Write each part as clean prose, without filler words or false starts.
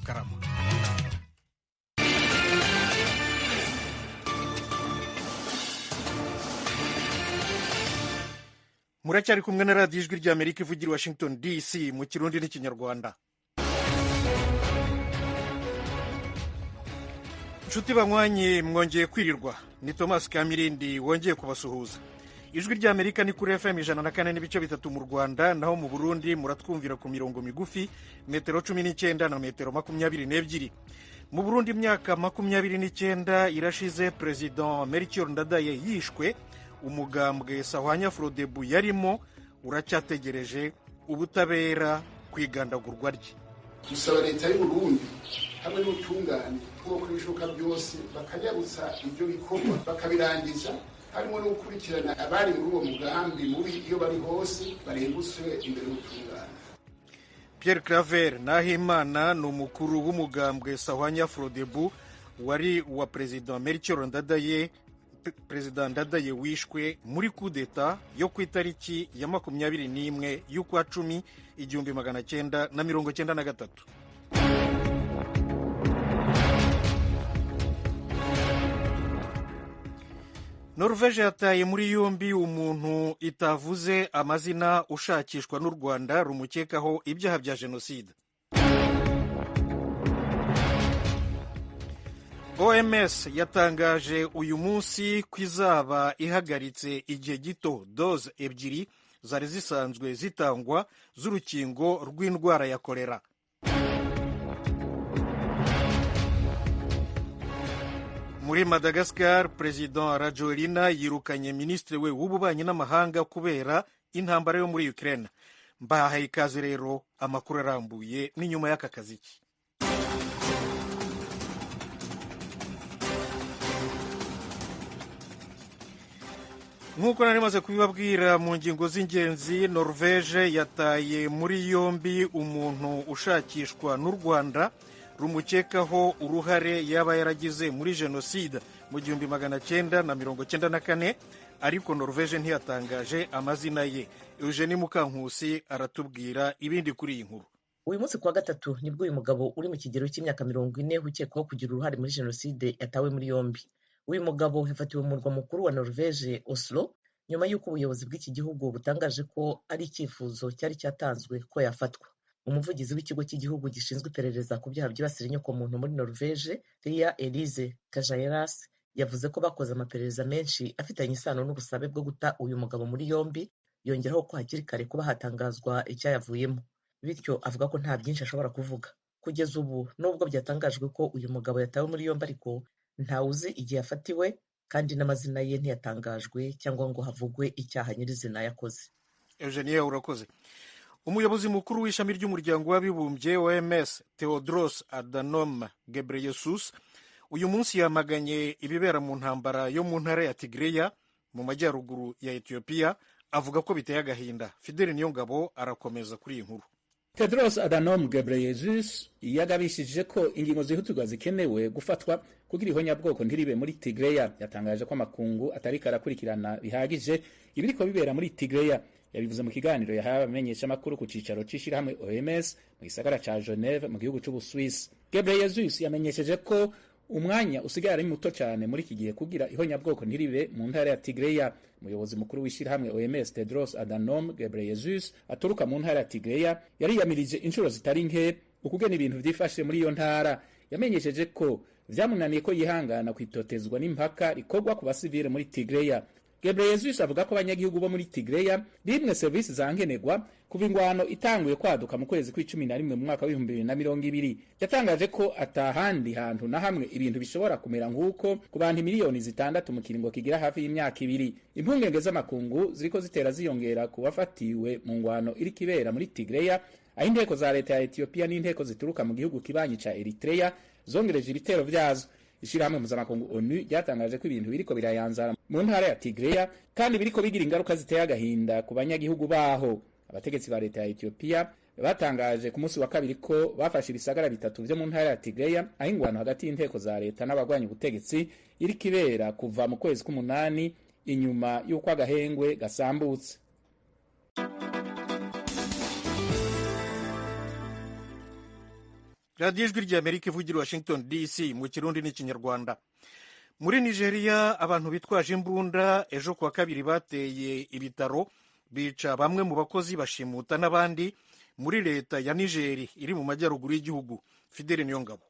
Murakarama. Muracyari kumwe na Radiyo Ijwi ry'Amerika ivugira i Washington DC mu Kirundi n'Ikinyarwanda. Inshuti banywanyi, mwongeye kwirirwa. Ni Thomas Kamirindi wongeye kubasuhuza. Ijwi ry'Amerika ni kuri FM 104.3 mu Rwanda, naho mu Burundi muratwumvira ku mirongo migufi metero 19 na metero 22. Mu Burundi imyaka 29 irashize President Melchior Ndadaye yishwe. Umugambwe Sahwanya Frodebu yarimo uracyategereje ubutabera kwigandagurwa rye. Dusaba leta y'u Burundi hamwe n'ubutungane ko ibishoboka byose bakanyarutsa ibyo bikorwa bakabirangiza, harimo no gukurikirana abari muri uwo mugambi mubi iyo bari hose barengutswe imbere y'ubutungane. Pierre Claver Nahimana ni umukuru w'umugambwe Sahwanya Frodebu wari uwa President Melchior Ndadaye, Perezida Ndadaye wishwe muri kudeta yo ku itariki ya 21 y'ukwa 10 1993. Norvege yataye muri yombi umuntu itavuze amazina ushakishwa n'u Rwanda rumukekaho ibyaha bya jenoside. OMS yatangaje uyu munsi ko izaba ihagaritse igihe gito doze 2 zari zisanzwe zitangwa z'urukingo rw'indwara ya kolera. Muri Madagascar, President Rajoelina yirukanye minisitiri we w'ububanyi n'amahanga kubera intambara yo muri Ukraine. Mbahaye ikaze rero, amakuru arambuye ni nyuma y'aka kaziki. Nk'uko nari maze kubibabwira mu ngingo z'ingenzi, Norvege yataye muri yombi umuntu ushakishwa n'u Rwanda rumukekaho uruhare yaba yaragize muri jenoside mu 1994, ariko Norvege ntiyatangaje amazina ye. Eugenie Mukankusi aratubwira ibindi kuri iyi nkuru. Uyu munsi kuwa gatatu nibwo uyu mugabo uri mu kigero cy'imyaka 40 ukekwaho kugira uruhare muri jenoside yatawe muri yombi. Uyu mugabo yafatiwe mu murwa mukuru wa Norvege, Oslo, nyuma y'uko ubuyobozi bw'iki gihugu butangaje ko ari icyifuzo cyari cyatanzwe ko yafatwa. Umuvugizi w'ikigo cy'igihugu gishinzwe iperereza ku byaha byibasira inyokomuntu muri Norvege, Ria Elise Kajaeras, yavuze ko bakoze amaperereza menshi afitanye isano n'ubusabe bwo guta uyu mugabo muri yombi, yongeraho ko hakiri kare kuba hatangazwa icyayavuyemo. Bityo avuga ko nta byinshi ashobora kuvuga. Kugeza ubu, nubwo byatangajwe ko uyu mugabo yatawe muri yombi, ariko ntawuzi igihe yafatiwe kandi n'amazina ye ntiyatangajwe cyangwa ngo havugwe icyaha nyirizina yakoze. Eugenie, urakoze. Umuyobozi mukuru w'ishami ry'umuryango w'abibumbye OMS, Tedros Adhanom Ghebreyesus, uyu munsi yamaganye ibibera mu ntambara yo mu ntara ya Tigray mu majyaruguru ya Ethiopia, avuga ko biteye agahinda. Fidel Niyongabo arakomeza kuri iyi nkuru. Tedros Adhanom Ghebreyesus yagabishije ko ingingo zihutirwa zikenewe gufatwa kugira ihonyabwoko ntiribe muri Tigray. Yatangaje ko amakungu atariko arakurikirana bihagije ibiriko bibera muri Tigray. Yabivuze mu kiganiro yahawe abamenyeshamakuru ku cicaro c'ishirahamwe OMS mu gisagara ca Geneve mu gihugu c'Ubuswisi. Ghebreyesus yamenyesheje ko umwanya usigaye ari muto cyane muri iki gihe kugira ihonyabwoko ntiribe mu ntara ya Tigray. Umuyobozi mukuru w'ishirahamwe OMS Tedros Adhanom Ghebreyesus aturuka mu ntara ya Tigray yariyamirije inshuro zitari nke ukugena ibintu vyifashe muri iyo ntara. Yamenyesheje ko vyamunaniye ko yihangana kwitotezwa n'impaka rikorwa ku basivile muri Tigray. Ghebreyesus avuga ko abanyagihugu bo muri Tigray bimwe serivisi za nkenerwa kuva ingwano itanguye kwaduka mu kwezi kw'icumi na rimwe mu mwaka w'ibihumbi bibiri na mirongo ibiri. Yatangaje ko atahandi hantu na hamwe ibintu bishobora kumera nk'uko ku bantu 6 miliyoni mu kiringo kigira hafi y'imyaka 2. Impungenge z'amakungu ziriko zitera ziyongera ku bafatiwe mu ngwano iriko ibera muri Tigray, aho inteko za leta ya Ethiopia n'inteko zituruka mu gihugu kibanyi ca Eritrea zongereje ibitero vyazo. Ishirahamwe mpuzamakungu ONU ryatangaje ko ibintu biriko birayanzara mu ntara ya Tigray kandi biriko bigira ingaruka ziteye agahinda ku banyagihugu baho. Abategetsi ba leta ya Ethiopia batangaje ku munsi wa kabiri ko bafashe ibisagara bitatu vyo mu ntara ya Tigray, aho ingwano hagati y'inteko za leta n'abagwanya ubutegetsi iriko ibera kuva mu kwezi k'umunani inyuma y'uko agahengwe gasambutse. Radiyo Ijwi ry'Amerika ivugira Washington DC mu Kirundi n'Ikinyarwanda. Muri Nigeria, abantu bitwaje imbunda ejo kuwa kabiri bateye ibitaro, bica bamwe mu bakozi, bashimuta n'abandi muri leta ya Nigeri iri mu majyaruguru y'igihugu. Fidele Niyongabo.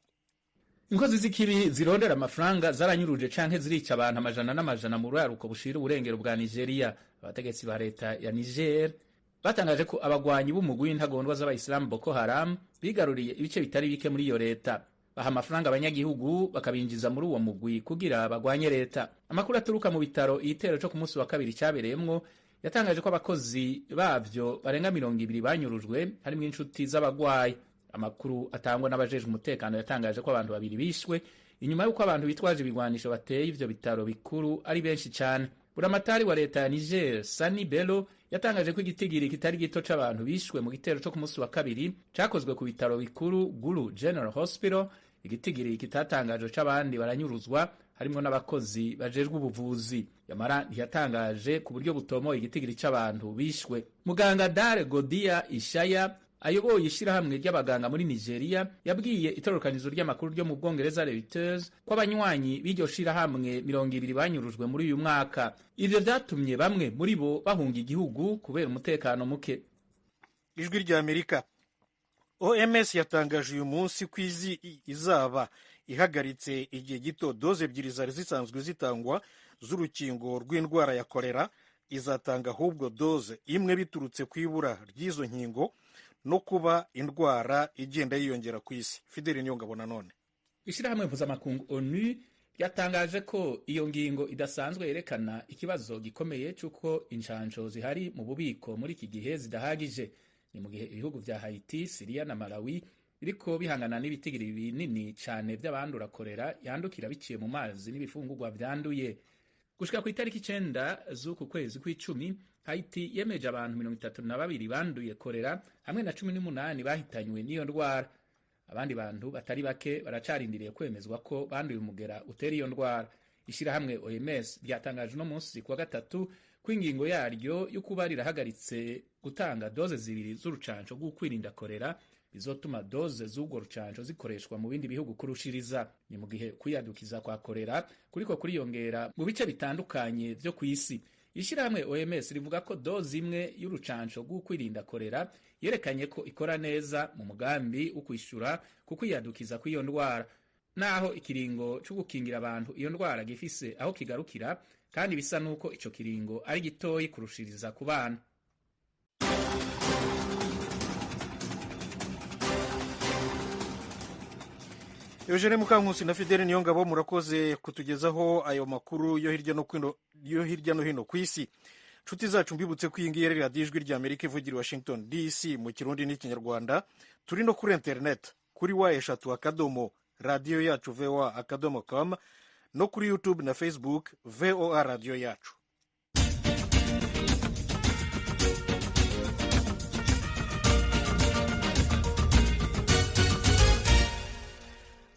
Inkozi z'ikibi zirondera amafaranga zaranyuruje canke zirica abantu amajana n'amajana mu buraruko bushira uburengero bwa Nigeria. Abategetsi ba leta ya Niger batangaje ko abagwanyi b'umugwi w'intagondwa z'abayisilamu Boko Haram bigaruriye ibice bitari bike muri iyo leta, baha amafaranga abanyagihugu bakabinjiza muri uwo mugwi kugira bagwanye leta. Amakuru aturuka mu bitaro igitero co ku munsi wa kabiri cabereyemwo yatangaje ko abakozi bavyo barenga 20 banyurujwe, harimwo inshuti z'abagwayi. Amakuru atangwa n'abajejwe umutekano yatangaje ko abantu babiri bishwe inyuma y'uko abantu bitwaje ibigwanisho bateye ivyo bitaro bikuru ari benshi cane. Buramatari wa leta ya Niger, Sani Bello, yatangaje ko igitigiri kitari gito c'abantu bishwe mu gitero co ku munsi wa kabiri cakozwe ku bitaro bikuru Gulu General Hospital. Igitigiri kitatangajwe c'abandi baranyuruzwa, harimwo n'abakozi bajejwe ubuvuzi. Yamara ntiyatangaje ku buryo butomoye igitigiri c'abantu bishwe. Muganga Dare Godia Ishaya ayoboye ishirahamwe ry'abaganga muri Nigeria yabwiye itororokanizo ry'amakuru ryo mu Bwongereza Reuters ko abanywanyi b'iryo shirahamwe 20 banyurujwe muri uyu mwaka. Ivyo vyatumye bamwe muri bo bahunga igihugu kubera umutekano muke. Ijwi rya Amerika. OMS yatangaje uyu munsi ko izaba ihagaritse igihe gito doze ebyiri zari zisanzwe zitangwa z'urukingo rw'indwara ya kolera, izatanga ahubwo doze imwe biturutse ku ibura ry'izo nkingo no kuba indwara igenda yiyongera ku isi. Fideli Niyongabo nanone. Ishirahamwe mpuzamakungu ONU ryatangaje ko iyo ngingo idasanzwe yerekana ikibazo gikomeye c'uko incanco zihari mu bubiko muri iki gihe zidahagije. Ni mu gihe ibihugu vya Haiti, Syria na Malawi biriko bihangana n'ibitigiri binini cane vy'abandura kolera yandukira biciye mu mazi n'ibifungurwa vyanduye. Gushika ku itariki 9 z'uku kwezi kw'icumi, Haiti yemeje abantu 32 banduye kolera hamwe na 18 bahitanywe n'iyo ndwara. Abandi bantu batari bake baracarindiriye kwemezwa ko banduye umugera utera iyo ndwara. Ishirahamwe OMS ryatangaje uno munsi kuwa gatatu ko ingingo yaryo yo kuba rirahagaritse gutanga doze zibiri z'urucanco rw'ukwirinda kolera bizotuma doze z'urwo rucanco zikoreshwa mu bindi bihugu kurushiriza. Ni mu gihe kwiyadukiza kwa kolera kuriko kuriyongera mu bice bitandukanye vyo kw'isi. Ishirahamwe OMS rivuga ko doze imwe y'urucanco rw'ukwirinda kolera yerekanye ko ikora neza mu mugambi wo kwishura ku kwiyadukiza kw'iyo ndwara, naho ikiringo co gukingira abantu iyo ndwara gifise aho kigarukira, kandi bisa nuko ico kiringo ari gitoyi kurushiriza ku bana. Eugene Mukankusi na Fidele Niyongabo, murakoze kutugezaho ayo makuru yo hirya no hino ku isi. Nshuti zacu, mbibutse ko iyi ngiyi ari radiyo Ijwi rya Amerika ivugira Washington DC mu Kirundi n'Ikinyarwanda. Turi no kuri internet kuri w radiyo yacu voa.com, no kuri YouTube na Facebook VOA radiyo yacu.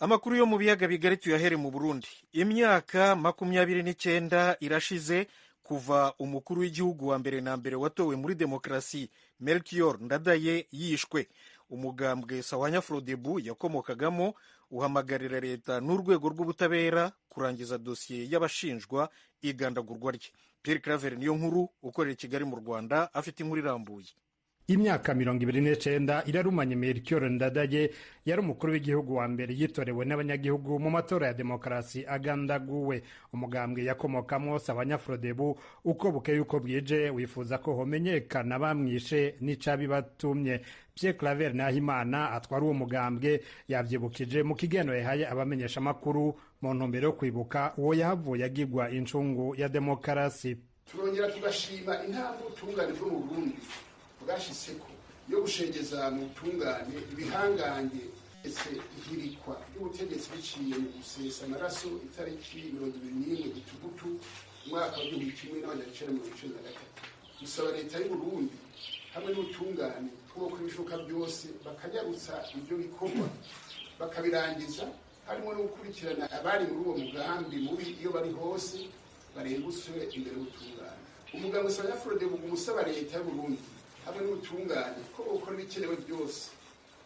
Amakuru yo mu biyaga bigari tuyahere mu Burundi. Imyaka 29 irashize kuva umukuru w'igihugu wa mbere na mbere watowe muri demokarasi Melchior Ndadaye yishwe. Umugambwe Sawanya Frodebu yakomokagamo uhamagarira leta n'urwego rw'ubutabera kurangiza dosiye y'abashinjwa igandagurwa rye. Pierre Claver niyo nkuru ukorera i Kigali mu Rwanda afite inkuru irambuye. Imyaka 29 irarumanye Melchior Ndadaye yari umukuru w'igihugu wa mbere yitorewe n'abanyagihugu mu matora ya demokarasi agandaguwe. Umugambwe yakomokamwo Sabanyafrodebu uko bukeye uko bwije wifuza ko homenyekana bamwishe n'icabibatumye. Pierre Claver Nahimana atwara uwo mugambwe yavyibukije mu kigeno yahaye abamenyeshamakuru mu ntumbero yo kwibuka uwo yahavuye agirwa incungu ya demokarasi. Turongera tugashima intambwe ubutungane bwo mu Burundi bwashitseko yo gushengeza mu butungane ibihangange ndetse ihirikwa ry'ubutegetsi biciye mu gusesa amaraso itariki 21 Gitugutu umwaka wa 1993. Gusaba leta y'u Burundi hamwe n'ubutungane ko ibishoboka byose bakanyarutsa ibyo bikorwa bakabirangiza, harimo no gukurikirana abari muri uwo mugambi mubi iyo bari hose barengutswe imbere y'ubutungane. Umugambwe Sanyafrodebu usaba leta y'u Burundi hamwe n'ubutungane ko bukora ibikenewe byose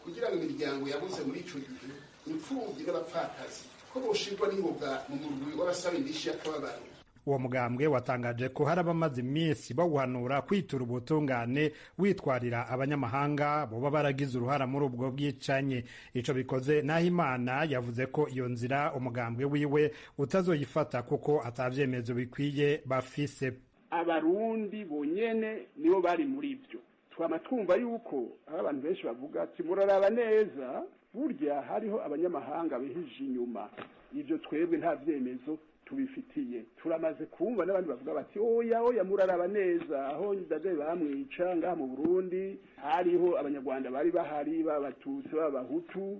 Kugira ngo imiryango yabuze muri ico gihe, imfuvyi n'abapfakazi, ko boshirwa n'ingoga mu murwi w'abasaba indishi y'akababaro. Uwo mugambwe watangaje ko hari abamaze iminsi bawuhanura kwitura ubutungane, witwarira abanyamahanga boba baragize uruhara muri ubwo bwicanyi. Ico bikoze, Nahimana yavuze ko iyo nzira umugambwe wiwe utazoyifata kuko atavyemezo bikwiye bafise. Abarundi bonyene nibo bari muri ibyo. Twama twumva yuko aho abantu benshi bavuga ati: "Muraraba neza, burya hariho abanyamahanga bihije inyuma." Ibyo twebwe nta vyemezo tubifitiye. Turamaze kumva n'abandi bavuga bati: "Oya, oya, muraraba neza, aho Ndadaye bamwica ngaha mu Burundi hariho Abanyarwanda bari bahari, b'Abatutsi, b'Abahutu,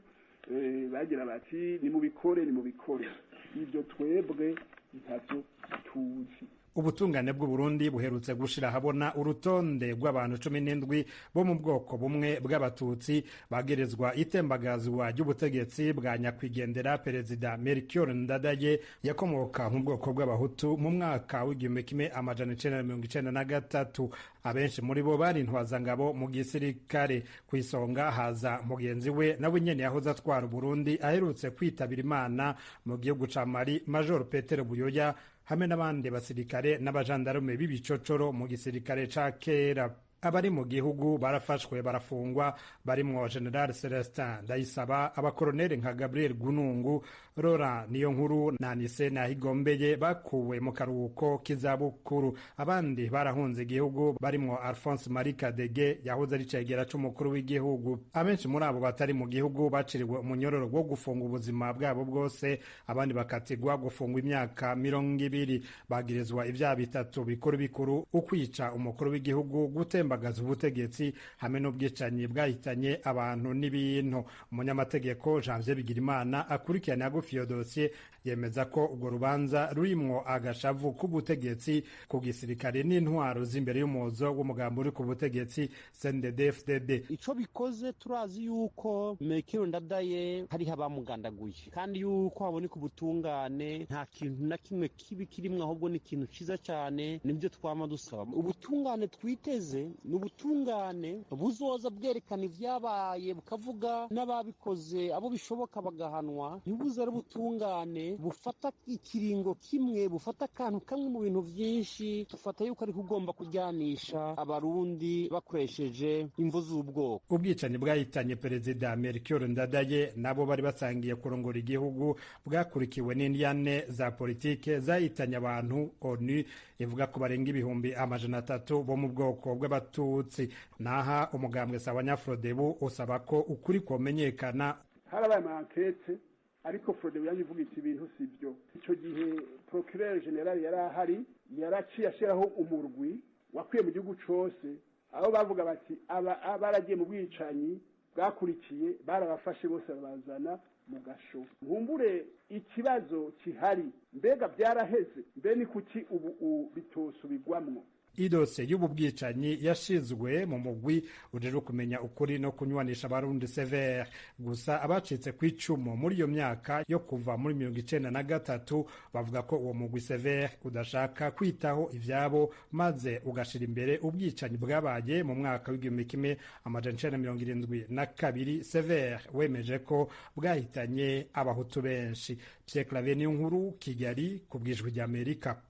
bagira bati: 'Nimubikore, nimubikore.'" Ibyo twebwe ntavyo tuzi. Ubutungane bw'Uburundi buherutse gushira ahabona urutonde rw'abantu 17 bo mu bwoko bumwe bw'Abatutsi bagerezwa itembagazwa ry'ubutegetsi bwa nyakwigendera Perezida Melchior Ndadaye, yakomoka mu bwoko bw'Abahutu, mu mwaka w'1993. Abenshi muri bo bari intwazangabo mu gisirikare. Ku isonga haza mugenzi we, nawe nyene yahoze atwara Uburundi, aherutse kwitabira Imana mu gihugu ca Mali, Major Petero Buyoya, hamwe n'abandi basirikare n'abajandarume b'ibicocoro mu gisirikare ca kera. Abari mu gihugu barafashwe barafungwa, barimwo General Celestin Ndayisaba, abakoroneri nka Gabriel Gunungu, Rora Niyo Nkuru na Nise Nahigombeye bakuwe mu karuhuko k'izabukuru. Abandi barahunze igihugu, barimwo Alphonse Marie Kadege yahoze ari cegera c'umukuru w'igihugu. Abenshi muri abo batari mu gihugu baciriwe umunyororo wo gufunga ubuzima bwabo bwose, abandi bakatigwa gufungwa imyaka 20. Bagirizwa ivyaha bitatu bikuru bikuru: ukwica umukuru w'igihugu, gutembagaza ubutegetsi hamwe n'ubwicanyi bwahitanye abantu n'ibintu. Umunyamategeko Janvier Bigirimana akurikirana hagufi iyo dosiye yemeza ko urwo rubanza rurimwo agashavu k'ubutegetsi ku gisirikare n'intwaro z'imbere y'umuzo w'umugambi uri ku butegetsi, CNDD-FDD. Ico bikoze, turazi yuko Melchior Ndadaye hariho abamugandaguye, kandi yuko haboneka ubutungane nta kintu na kimwe kibi kirimwo, ahubwo ni ikintu ciza cane. Nibyo twama dusaba. Ubutungane twiteze ni ubutungane buzoza bwerekana ivyabaye, bukavuga n'ababikoze, abo bishoboka bagahanwa. Ntibuze ari ubutungane bufata ikiringo kimwe, bufata akantu kamwe mu bintu vyinshi. Dufata yuko ariko ugomba kuryanisha Abarundi bakoresheje imvo z'ubwoko. Ubwicanyi bwahitanye Perezida Melchior Ndadaye nabo bari basangiye kurongora igihugu bwakurikiwe n'indyane za politike zahitanye abantu ONU ivuga ko barenga 300,000 bo mu bwoko bw'Abatutsi. Naha umugambwe Sawanya Frodebu usaba ko ukuri komenyekana. Harabaye ama enquêtes, ariko Frodebu yaje ivuga iti: "Ibintu si byo." Icyo gihe procureur général yari ahari, yaraciye ashyiraho umurwi wakwiye mu gihugu cose, aho bavuga bati aba baragiye mu bwicanyi bwakurikiye, barabafashe bose babazana mu gasho. Nkumbure ikibazo kihari: mbega byaraheze? Mbe ni kuki ubu bitosubirwamwo? Idosiye y'ubu bwicanyi yashizwe mu mugwi ujejwe kumenya ukuri no kunywanisha Abarundi, CVR. Gusa abacitse ku icumu muri iyo myaka yo kuva muri 93 bavuga ko uwo mugwi CVR udashaka kwitaho ivyabo, maze ugashira imbere ubwicanyi bwabaye mu mwaka w'1972, CVR wemeje ko bwahitanye Abahutu benshi. Pierre Claver Niyonkuru, Kigali, ku bw'Ijwi ry'Amerika.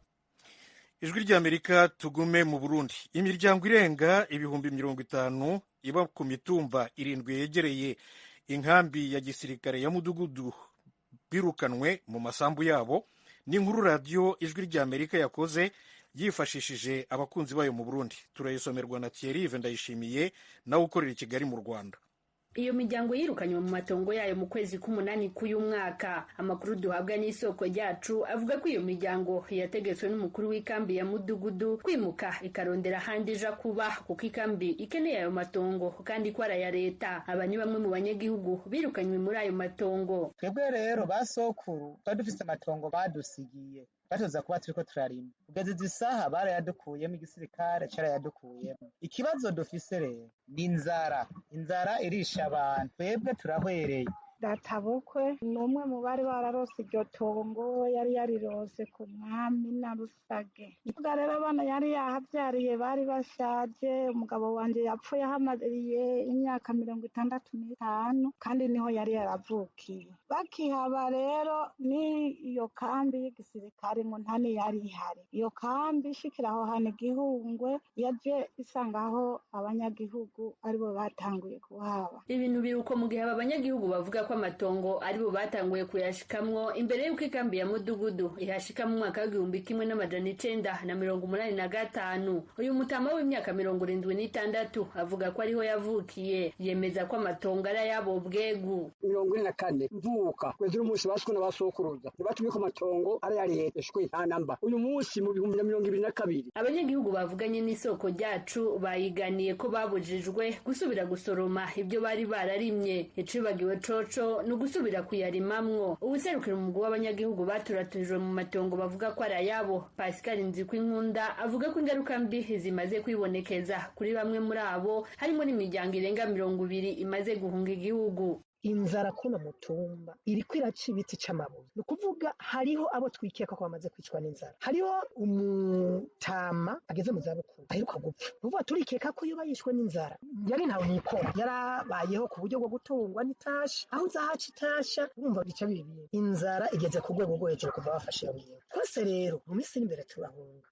Ijwi ry'Amerika. Tugume mu Burundi. Imiryango irenga 50,000 iba ku mitumba irindwi yegereye inkambi ya gisirikare ya Mudugudu birukanwe mu masambu yabo. Ni inkuru Radiyo Ijwi ry'Amerika yakoze yifashishije abakunzi bayo mu Burundi. Turayisomerwa na Thierry Ndayishimiye, nawe ukorera i Kigali mu Rwanda. Iyo miryango yirukanywe mu matongo yayo mu kwezi k'umunani k'uyu mwaka. Amakuru duhabwa n'isoko ryacu avuga ko iyo miryango yategetswe n'umukuru w'ikambi ya Mudugudu kwimuka ikarondera ahandi ija kuba, kuko ikambi ikeneye ayo matongo kandi ko ari aya leta. Aba ni bamwe mu banyagihugu birukanywe muri ayo matongo. Twebwe rero ba sokuru twari dufise amatongo badusigiye, batuza kuba turiko turarima. Kugeza izi saha barayadukuyemo, igisirikare carayadukuyemo. Ikibazo dufise rero ni inzara. Inzara irisha abantu, twebwe turahwereye. Databukwe ni umwe mu bari bararose iryo tongo, yari yarirose ku mwami na Rusage. Ubwo rero abana yari yahabyariye bari bashaje. Umugabo wanje yapfuye ahamariye imyaka 65, kandi niho yari yaravukiye. Bakihaba rero n'iyo kambi y'igisirikare ngo nta niyari ihari. Iyo kambi ishikira aho hantu Igihungwe yaje isangaho abanyagihugu aribo batanguye kuhaba. Ibintu biruko mu gihe aba banyagihugu bavuga ko amatongo aribo batanguye kuyashikamwo imbere y'uko ikambi ya Mudugudu ihashika mu mwaka w'1985. Uyu mutama w'imyaka 76 avuga ko ariho yavukiye, yemeza ko amatongo ari ayabo bwegu. 44 mvuka kwezi umunsi baswe n'abasokuruza ntibatumye ko amatongo ari ya leta shwe nta namba. Uyu munsi mu 2022 abanyagihugu bavuganye n'isoko ryacu bayiganiye ko babujijwe gusubira gusoroma ibyo bari bararimye. Icibagiwe coco ni ugusubira kuyarimamwo. Uwuserukira umugwi w'abanyagihugu baturatujwe mu matongo bavuga ko ari ayabo, Pascal Nzikwinkunda, avuga ko ingaruka mbi zimaze kwibonekeza kuri bamwe muri abo, harimo n'imiryango irenga 20 imaze guhunga igihugu. Inzara kuno mutumba iriko iraca ibiti c'amabuye, ni ukuvuga hariho abo twikeka ko bamaze kwicwa n'inzara, hariho umutama ageze mu zabukuru aheruka gupfa, ni ukuvuga turikeka ko yoba yishwe n'inzara. Yari ntawe nikora, yarabayeho ku buryo bwo gutungwa n'itasha, aho uzahaca itasha urumva bica bibi. Inzara igeze ku rwego rwo hejuru kuva bafashe iyo ngingo. Twese rero mu minsi iri imbere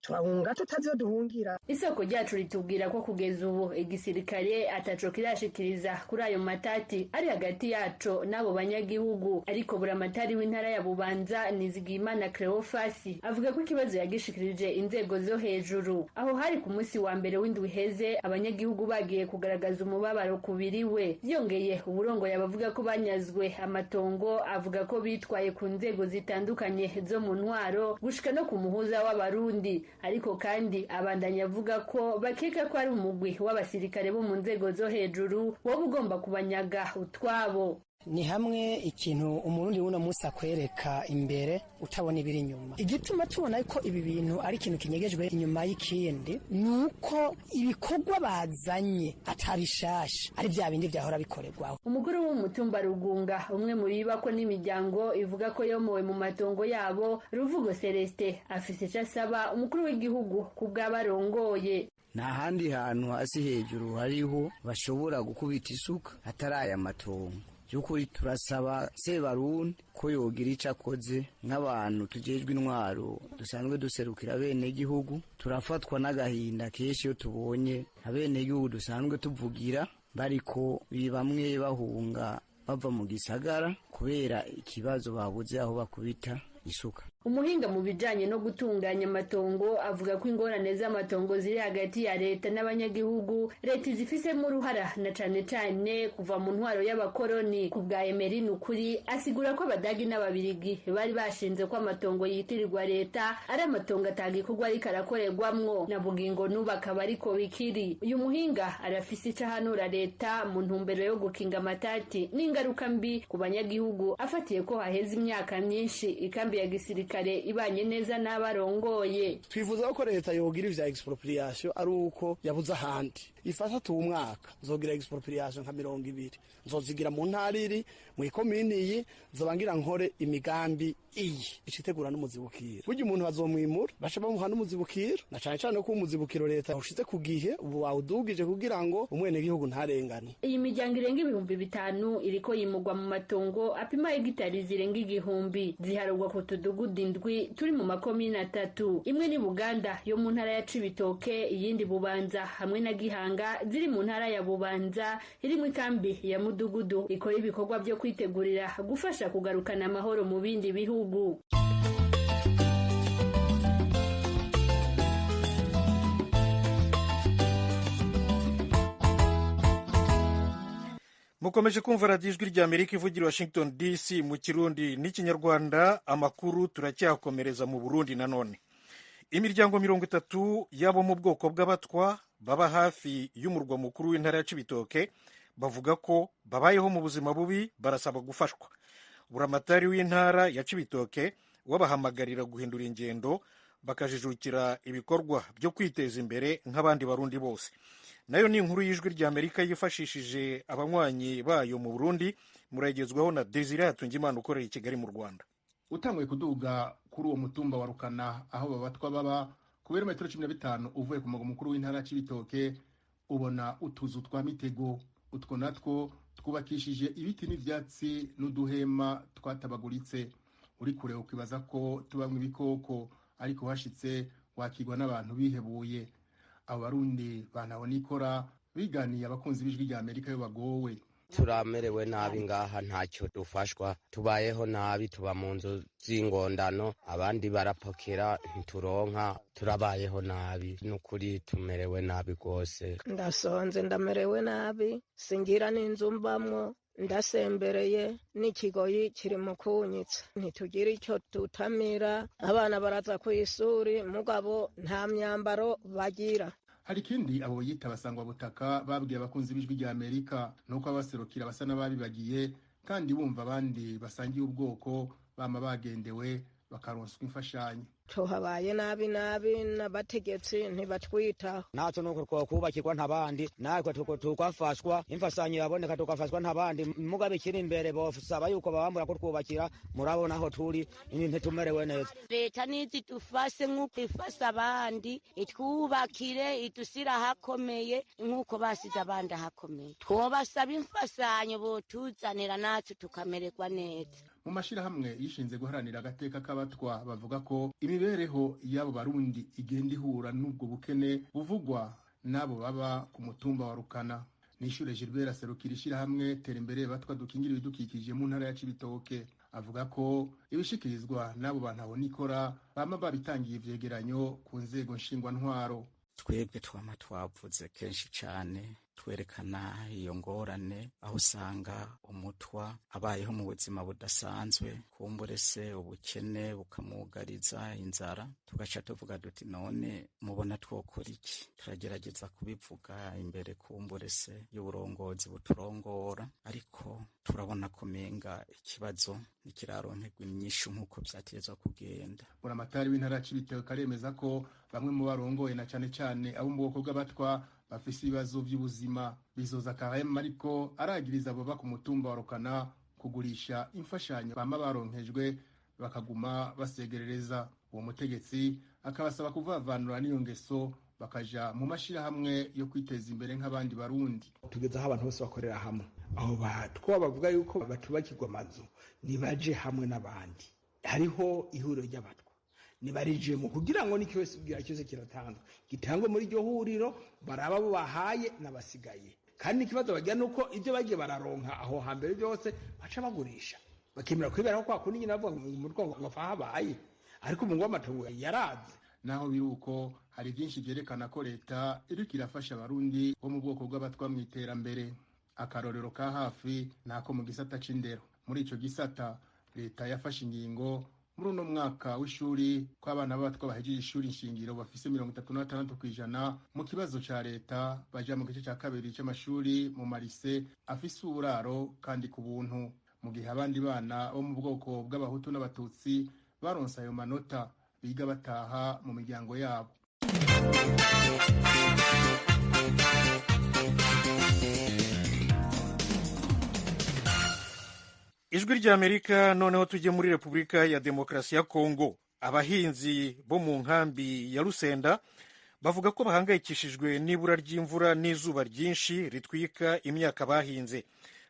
turahunga tutazi iyo duhungira. Isoko ryacu ritubwira ko kugeza ubu igisirikare ataco kirashikiriza kuri ayo matati ari hagati yaco n'abo banyagihugu, ariko buramatari w'intara ya Bubanza Nizigiyimana Cleophas avuga ko ikibazo yagishikirije inzego zo hejuru. Aho hari ku munsi wa mbere w'indwi iheze, abanyagihugu bagiye kugaragaza umubabaro kubiriwe. Byongeye uburongoye abavuga ko banyazwe amatongo avuga ko bitwaye ku nzego zitandukanye zo mu ntwaro gushika no ku muhuza w'Abarundi, ariko kandi abandanya avuga ko bakeka ko ari umugwi w'abasirikare bo mu nzego zo hejuru woba ugomba kubanyaga utwabo. Ni hamwe ikintu umurundi w'uno munsi akwereka imbere utabona ibiri inyuma. Igituma tubona ko ibi bintu ari ikintu kinyegejwe inyuma y'ikindi ni uko ibikorwa bazanye atabishasha, ari bya bindi byahora bikorerwaho. Umukuru w'umutumba Rugunga, umwe mu bibako n'imiryango ivuga ko yomowe mu matongo yabo, Ruvugo Celestin, afise ico asaba umukuru w'igihugu kubw'abarongoye. Nta handi hantu hasi hejuru hariho bashobora gukubita isuka atari aya matongo. By'ukuri turasaba Sebarundi ko yogira ico akoze nk'abantu tujejwe intwaro dusanzwe duserukira abenegihugu. Turafatwa n'agahinda kenshi iyo tubonye abenegihugu dusanzwe tuvugira bariko bamwe bahunga bava mu gisagara kubera ikibazo babuze aho bakubita isuka. Umuhinga mu bijanye no gutunganya amatongo avuga ko ingorane z'amatongo ziri hagati ya leta n'abanyagihugu leta izifisemo uruhara, na cane cane kuva mu ntwaro y'abakoroni. Ku bwa Emery Nukuri asigura ko Abadagi n'Ababirigi bari bashinze ko amatongo yitirirwa leta ari amatongo atagikorwa ariko arakorerwamwo, na bugingo n'ubu akaba ariko bikiri. Uyu muhinga arafise ico ahanura leta mu ntumbero yo gukinga amatati n'ingaruka mbi ku banyagihugu, afatiye ko haheze imyaka myinshi ikambi ya gisirikare ibanye neza n'abarongoye. Twifuza ko leta yogira ivya expropriation ari uko yabuze ahandi ifasha tu umwaka nzogira expropriation nka 20 nzozigira mu ntara iri mu ikomini iyi, nzobangira nkore imigambi iyi icitegura n'umuzibukiro. Burya umuntu bazomwimura baca bamuha n'umuzibukiro, na cane cane ko umuzibukiro leta ushize ku gihe ubu wawudugije kugira ngo umwenegihugu ntarengane. Iyi miryango irenga 5000 iriko yimugwa mu matongo apima hegitari zirenga 1000, ziharurwa ku tudugudu 7 turi mu makomine 3, imwe ni Buganda yo mu ntara ya Cibitoke, iyindi Bubanza hamwe na Gihanga ziri mu ntara ya Bubanza irimwo ikambi ya Mudugudu ikora ibikorwa byo kwitegurira gufasha kugarukana amahoro mu bindi bihugu. Mukomeje kumva radiyo Ijwi rya Amerika ivugira Washington DC mu Kirundi n'Ikinyarwanda. Amakuru turacyakomereza mu Burundi nanone. Imiryango 30 y'abo mu bwoko bw'Abatwa baba hafi y'umurwa mukuru w'intara ya Cibitoke bavuga ko babayeho mu buzima bubi, barasaba gufashwa. Buramatari w'intara ya Cibitoke wabahamagarira guhindura ingendo bakajijukira ibikorwa byo kwiteza imbere nk'abandi Barundi bose. Nayo ni inkuru y'Ijwi rya Amerika yifashishije abanywanyi bayo mu Burundi. Murayigezwaho na Desire Hatungimana ukorera i Kigali mu Rwanda. Utanguye kuduga kuri uwo mutumba wa Rukana aho babatwa baba, ku birometero 15 uvuye ku mugwa mukuru w'intara ya Cibitoke, ubona utuzu twa mitego. Utwo natwo twubakishije ibiti n'ivyatsi n'uduhema twatabaguritse. Uri kure ukibaza ko tubamwe ibikoko, ariko hashitse wakirwa n'abantu bihebuye. Abo Barundi bantahonikora biganiye abakunzi b'Ijwi rya Amerika yo bagowe. Turamerewe nabi ngaha, ntacyo dufashwa, tubayeho nabi, tuba mu nzu z'ingondano, abandi barapokera ntituronka, turabayeho nabi n'ukuri, tumerewe nabi rwose. Ndasonze, ndamerewe nabi, singira n'inzu mbamwo, ndasembereye n'ikigoyi kiri mu kunyitsa, ntitugira icyo tutamira. Abana baraza ku ishuri, mugabo nta myambaro bagira. Hari ikindi abo yita abasangwabutaka babwiye abakunzi b'Ijwi rya Amerika, nuko abaserukira basa n'ababibagiye, kandi bumva abandi basangiye ubwoko bama bagendewe bakaronswa imfashanyo. Tuhabaye nabi nabi, n'abategetsi ntibatwitaho. Natwe nuko twakubakirwa ntabandi, natwe tukafashwa, imfashanyo yaboneka tukafashwa ntabandi. Mugabe ikiri imbere bosaba yuko babambura ko twubakira. Murabona aho turi ntitumerewe neza. Leta nizidufashe nk'uko ifasha abandi, itwubakire, idusire ahakomeye nk'uko basize abandi ahakomeye. Twobasaba imfashanyo botuzanira natwe tukamererwa neza. Mu mashirahamwe yishinze guharanira agateka k'abatwa bavuga ko imibereho y'abo Barundi igenda ihura n'ubwo bukene buvugwa n'abo baba ku mutumba wa Rukana. Nishure Gilbert aserukira ishirahamwe Tera Imbere Batwa Dukingira Ibidukikije mu ntara ya Cibitoke, avuga ko ibishikirizwa n'abo bantu abonikora bama babitangiye ivyegeranyo ku nzego nshingwantwaro. Twebwe twama twavuze kenshi cane twerekana iyo ngorane, aho usanga umutwa abayeho mu buzima budasanzwe, kumbure se ubukene bukamugariza, inzara. Tugaca tuvuga duti: "None mubona twokora iki?" Turagerageza kubivuga imbere kumbure se y'uburongozi buturongora, ariko turabona ko menga ikibazo ntikiraronkerwa inyishu nk'uko vyategerezwa kugenda. Buramatari w'intara ya Cibitoke aremeza ko bamwe mu barongoye, na cane cane abo mu bwoko bw'abatwa, bafise ibibazo vy'ubuzima. Bizoza Kareme ariko aragiriza abo ku mutumba wa Rukana kugurisha imfashanyo bama baronkejwe, bakaguma basegerereza. Uwo mutegetsi akabasaba kuvavanura n'iyo ngeso, bakaja mu mashirahamwe yo kwiteza imbere nk'abandi Barundi. Tugeze aho abantu bose bakorera hamwe. Aho batwa bavuga yuko batubakirwa amazu, nibaje hamwe n'abandi. Hariho ihuriro ry'abatwa, nibarijemo kugira ngo n'ikibazo cyose kiratanzwe gitangwe muri iryo huriro, baraba abo bahaye n'abasigaye. Kandi ikibazo bagira nuko ibyo bagiye bararonka aho hambere byose baca bagurisha, bakemera kwiberaho kwa kundi nyine bavuga ngo umutwe ngo habaye, ariko ubu ngo amatongo yaraze. Naho biri uko, hari byinshi vyerekana ko leta iriko irafasha Abarundi bo mu bwoko bw'abatwa mu iterambere. Akarorero ka hafi nako mu gisata c'indero. Muri ico gisata, leta yafashe ingingo muri uno mwaka w'ishuri ko abana b'abatwa bahejeje ishuri nshingiro bafise 36% mu kibazo ca leta baja mu gice ca kabiri c'amashuri mu marise afise uburaro kandi ku buntu, mu gihe abandi bana bo mu bwoko bw'Abahutu n'Abatutsi baronse ayo manota biga bataha mu miryango yabo. Ijwi ry'Amerika. Noneho tujye muri Repubulika ya Demokarasi ya Kongo. Abahinzi bo mu nkambi ya Rusenda bavuga ko bahangayikishijwe n'ibura ry'imvura n'izuba ryinshi ritwika imyaka bahinze.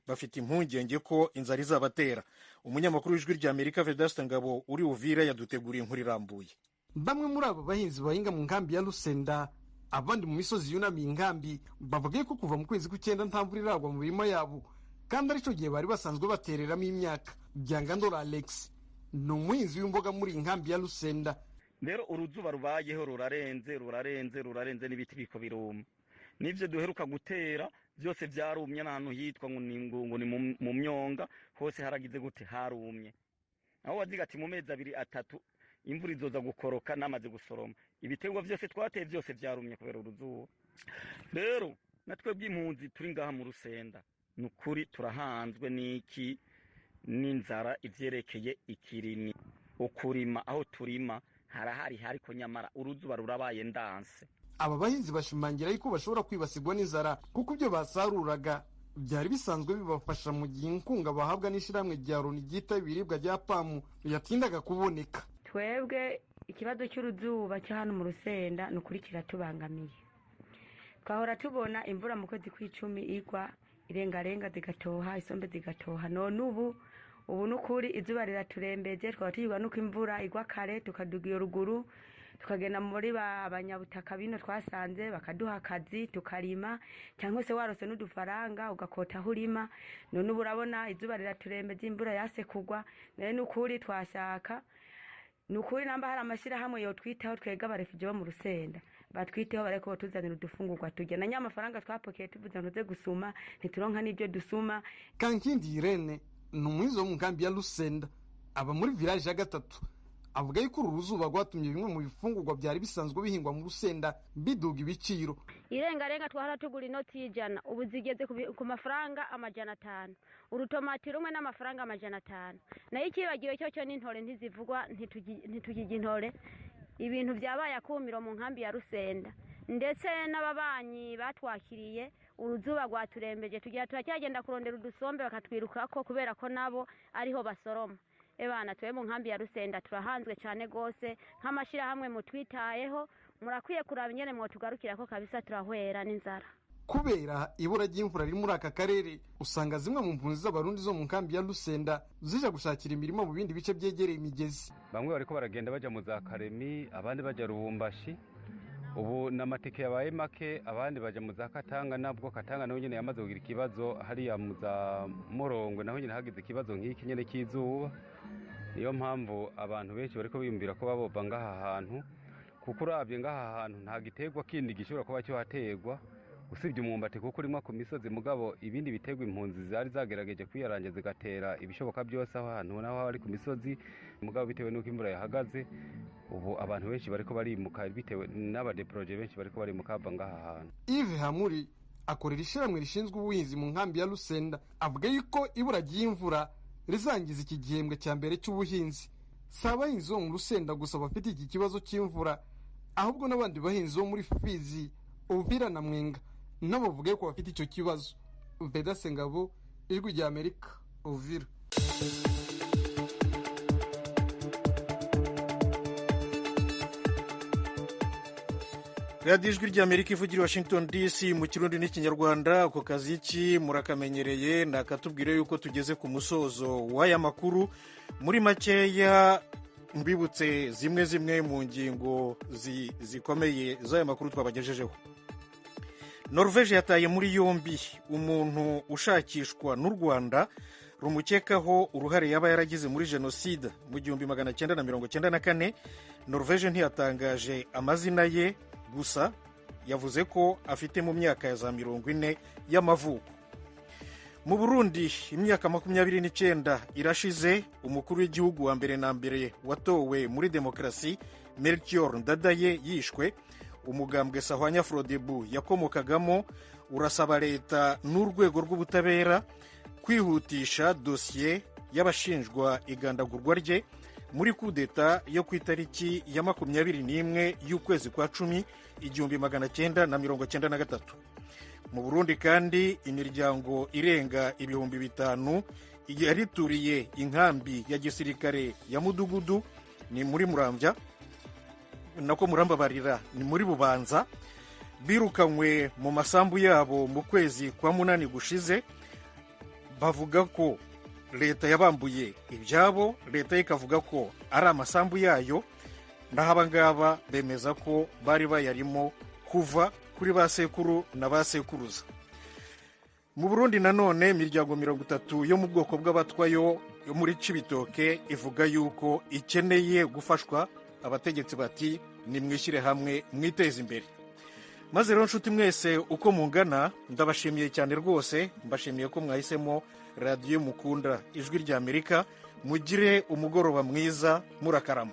Bafite impungenge ko inzara izabatera. Umunyamakuru w'Ijwi ry'Amerika Vedaste Ngabo uri Uvira yaduteguriye inkuru irambuye. Bamwe muri abo bahinzi bahinga mu nkambi ya Rusenda, abandi mu misozi yunamiye inkambi, bavuga ko kuva mu kwezi kw'icyenda nta mvura iragwa mu mirima yabo, kandi aricyo gihe bari basanzwe batereramo imyaka. Byangandora Alex ni umuhinzi w'imboga muri iyi nkambi ya Rusenda. Rero uruzuba rubayeho rurarenze, rurarenze, rurarenze, n'ibiti biko biruma, n'ibyo duheruka gutera byose byarumye. N'ahantu hitwa ngo ni mu myonga hose haragize gute, harumye. Aho waziga ati mu mezi abiri atatu imvura izoza gukoroka namaze gusoroma, ibiterwa byose twateye byose byarumye kubera uruzuba. Rero natwe bw'impunzi turi ngaha mu Rusenda, ni ukuri turahanzwe n'iki, n'inzara. Ivyerekeye ikirimi, ukurima, aho turima harahari, hariko nyamara uruzuba rurabaye ndanse. Aba bahinzi bashimangira yuko bashobora kwibasirwa n'inzara kuko ibyo basaruraga byari bisanzwe bibafasha mu gihe inkunga bahabwa n'ishyirahamwe rya Loni ryita ibiribwa rya PAM yatindaga kuboneka. Twebwe ikibazo cy'uruzuba cyo hano mu Rusenda ni ukuri kiratubangamiye. Twahora tubona imvura mu kwezi kw'icumi igwa irengarenga zigatoha, isombe zigatoha. None ubu n'ukuri izuba riraturembeje, twaba tugirwa nuko imvura igwa kare tukaduga iyo ruguru tukagenda muri ba banyabutaka bino twasanze bakaduha akazi tukarima, cyangwa se warose n'udufaranga ugakota aho urima. None ubu urabona izuba riraturembeje, imvura yase kugwa. Nayo n'ukuri twashaka nukuri namba hari amashyirahamwe yotwitaho twega abarefugio bo mu Rusenda batwiteho bareko batuzanira udufungurwa turya, na nyamafaranga twapokeye tuvuze ngo tuze gusuma ntituronka n'ibyo dusuma. Kankindi Irene ni umuhinzi wo mu nkambi ya Rusenda, aba muri village ya 3. Avuga yuko uru ruzuba rwatumye bimwe mu bifungurwa byari bisanzwe bihingwa mu Rusenda biduga ibiciro. Irengarenga twahora tugura inoti y'ijana ubu zigeze ku mafaranga 500, urutomati rumwe n'amafaranga 500. Nayo ikibagiwe cyo n'intore ntizivugwa, ntitugijya intore. Ibintu byabaye akumiro mu nkambi ya Rusenda, ndetse n'ababanyi batwakiriye uruzuba rwaturembeje, tugira turacyagenda kurondera udusombe bakatwirukako kubera ko nabo ariho basoroma. Ebana tuwe mu nkambi ya Rusenda turahanzwe cyane gose, nk'amashirahamwe mutwitayeho murakwiye kuraba ingene mwotugarukirako kabisa, turahwera n'inzara. Kubera ibura ry'imvura riri muri aka karere, usanga zimwe mu mpunzi z'abarundi zo mu nkambi ya Rusenda zija gushakira imirimo mu bindi bice byegereye imigezi. Bamwe bariko baragenda baja mu za Karemi, abandi baja Rubumbashi. Ubu n'amatike yabaye make, abandi baja mu za Katanga, nabwo Katanga naho nyene yamaze kugira ikibazo, hariya mu za Murongwe naho nyene hagize ikibazo nk'iki nyene cy'izuba. Niyo mpamvu abantu benshi bariko biyumvira ko babova ngaha hantu, kuko uravye ngaha hantu nta giterwa kindi gishobora kuba cyohaterwa usibye umwumbati, kuko urimo ku misozi. Mugabo ibindi biterwa impunzi zari zagerageje kwiyaranja zigatera ibishoboka byose aho hantu naho ari ku misozi, mugabo bitewe n'uko imvura yahagaze ubu abantu benshi bariko barimuka, bitewe n'abadeproje benshi bariko barimuka bava ngaha hantu. Yves Hamuri akorera ishyirahamwe rishinzwe ubuhinzi mu nkambi ya Rusenda, avuga yuko ibura ry'imvura rizangiza iki gihembwe cya mbere cy'ubuhinzi. Si abahinzi bo mu Rusenda gusa bafite iki kibazo cy'imvura, ahubwo n'abandi bahinzi bo muri Fizi, Uvira na Mwenga nabo bavuga ko bafite icyo kibazo. Veda Sengabo, Ijwi rya Amerika, Uvira. Radiyo Ijwi rya Amerika ivugira Washington DC mu Kirundi n'Ikinyarwanda. Ako kaziki murakamenyereye, nakatubwire yuko tugeze ku musozo w'aya makuru. Muri makeya mbibutse zimwe mu ngingo zikomeye z'aya makuru twabagejejeho. Norvège yataye muri yombi umuntu ushakishwa n'u Rwanda rumukekaho uruhare yaba yaragize muri jenoside mu 1994. Norvège ntiyatangaje amazina ye, gusa yavuze ko afite mu myaka ya za 40 y'amavuko. Mu Burundi imyaka 29 irashize umukuru w'igihugu wa mbere na mbere watowe muri demokarasi Melchior Ndadaye yishwe. Umugambwe Sahwanya Frodebu yakomokagamo urasaba leta n'urwego rw'ubutabera kwihutisha dosiye y'abashinjwa igandagurwa rye muri kudeta yo ku itariki ya 21 y'ukwezi kwa 10 1993. Mu Burundi kandi imiryango irenga 5000 yarituriye inkambi ya gisirikare ya Mudugudu ni muri Muramvya, nako murambabarira ni muri Bubanza, birukanywe mu masambu yabo mu kwezi kwa 8 gushize. Bavuga ko leta yabambuye ibyabo, leta ikavuga ko ari amasambu yayo, naho abangaba bemeza ko bari bayarimo kuva kuri ba sekuru na ba sekuruza. Mu Burundi nanone imiryango 30 yo mu bwoko bw'abatwa yo muri Cibitoke ivuga yuko ikeneye gufashwa. Abategetsi bati nimwishyire hamwe mwiteze imbere. Maze rero nshuti mwese uko mungana ndabashimiye cyane rwose, mbashimiye ko mwahisemo radiyo mukunda Ijwi rya Amerika. Mugire umugoroba mwiza, murakarama.